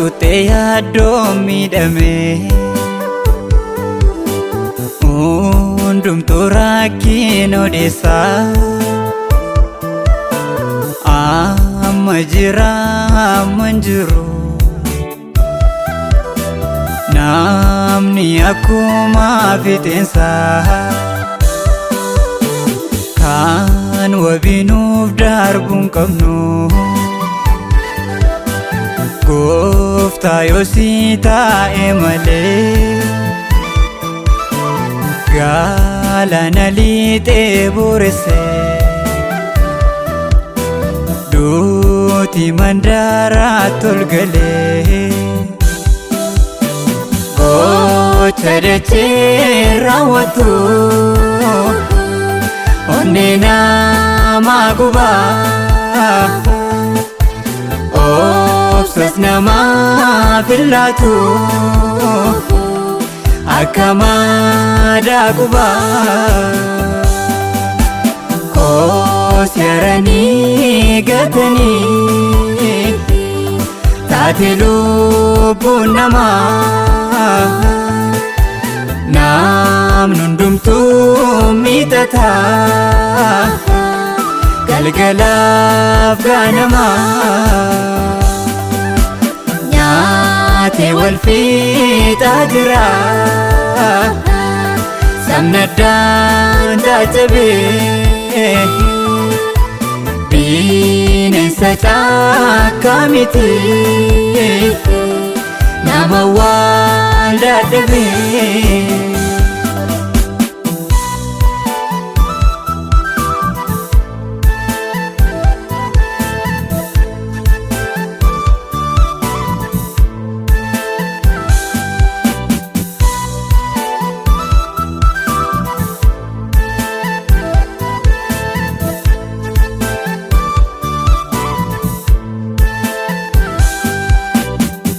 Xuxxee yaaddoo miidhame hundumtuu rakkin odeessaa amma jira amma hin jiru namni akkuma fixeensaa kan wabiinuuf darbuu hin qabnu. Gooftaa yoo si taa'e malee galaana lixee booresse duuti mandara tol galee gocha dachee raawwatu onnee namaa gubaa. Obsas namaaf hin laatu akka maadaa qubaa. Koos yaranii gatanii taate lubbuun namaa namni hundumtuu miixataa galgalaaf ganamaa. Nyaatee wal fixaa jira sabni addaan caccabee bineensa caakkaa miti nama wal dadhabee.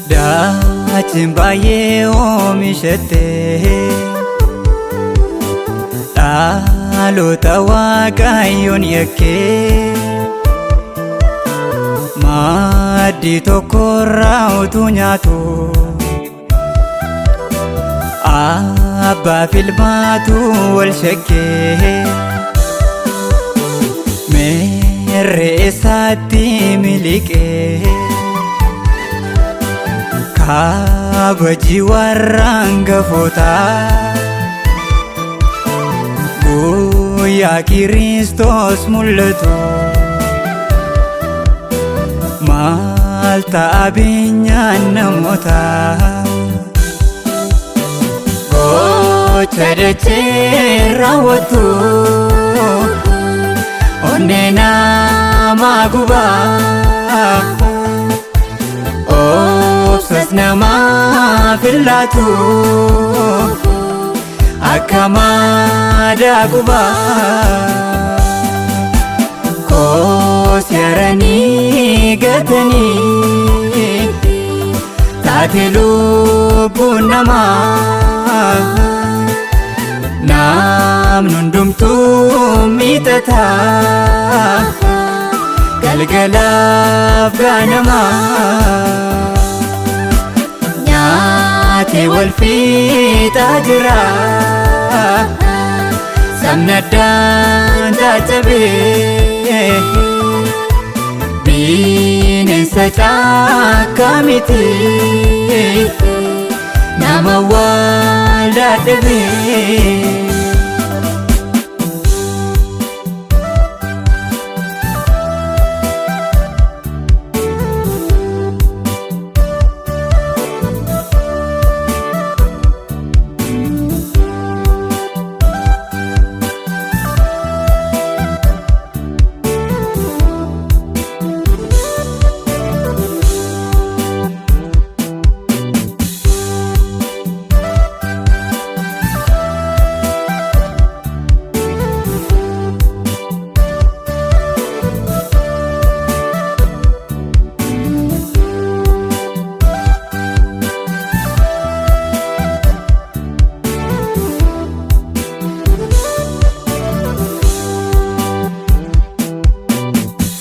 Daachiin baay'ee oomishatte dhaloota waaqayyoon yakkee maaddii tokkorraa utuu nyaatu abbaa filmaatu wal shakkee meerree eessaatti miliqee. Kabaji warra hangafootaa guyyaa Kiristoos mul'atu maal ta'a beenyaan namootaa gocha dachee raawwatu onnee namaa gubaa. Obsas namaaf hin laatu akka maadaa qubaa. Koos yaranii gatanii taate lubbuun namaa namni hundumtuu miixataa galgalaaf ganamaa. Nyaatee wal fixaa jira sabni addaan caccabee bineensa caakkaa miti nama wal dadhabee.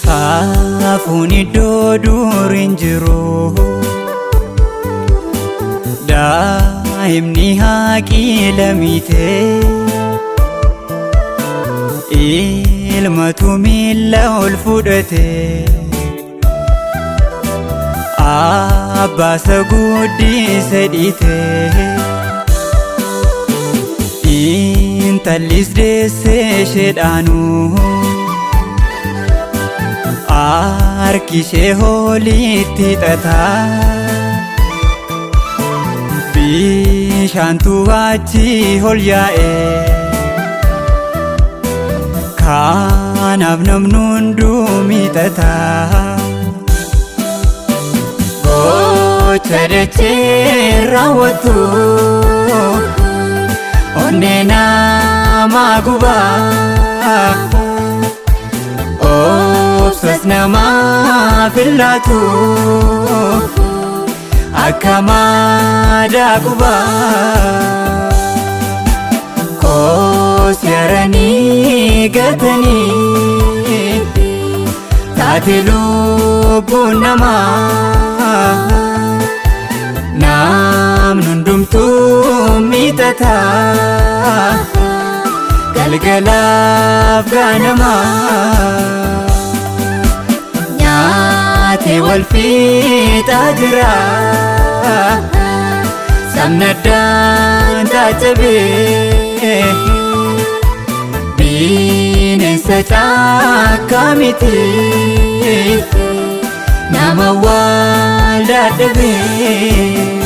Saafuun iddoo dur hin jiru. Daa'imni haaqii ilmatu miila ol fudhate, abbaasa guddise dhiite. Intallis deessee isheedhaanu harki ishee hoolitti xataa. Bishaantu achi ol yaa'e, kanaaf namni hunduu miixata. Gocha dachee raawwatu onnee namaa gubaa, obsas namaa fillaatu akka maadaa qubaa. Koos yaranii gatanii taate lubbuun namaa, namni hundumtuu miixata galgalaaf ganamaa. Nyaatee wal fixaa jira sabni addaan caccabee, bineensa caakkaa miti nama wal dadhabee.